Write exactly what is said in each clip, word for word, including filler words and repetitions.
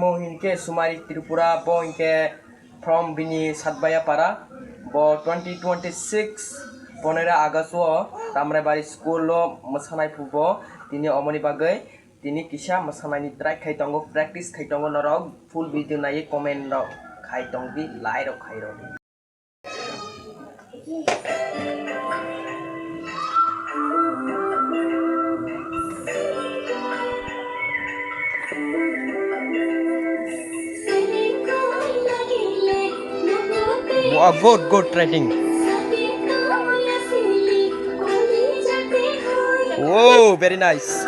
Bo hinkhe Sumari Tripura, bo hinkhe from bini Satbaya para, bo twenty twenty-six ponera August o Tamraibari school o mwsanai phubo, tini omoni bagwi tini kisa mwsanaini try khai tongo, practice khai tongo, norok full video naiwi comment rok khai tongdi, like rok khai rok. Wow, good, good writing. Wow, very nice.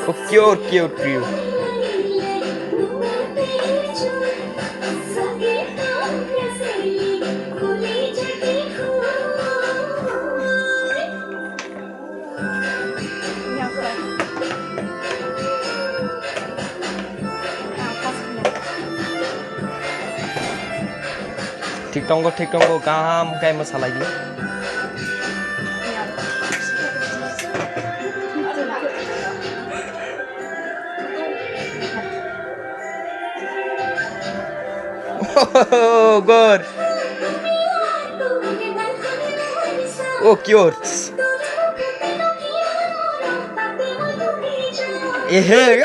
Oh, cute, cute trio. Thik tongo, thik tongo, kaham khe mwsalai di. Oh, good. Oh, cute. Ehe.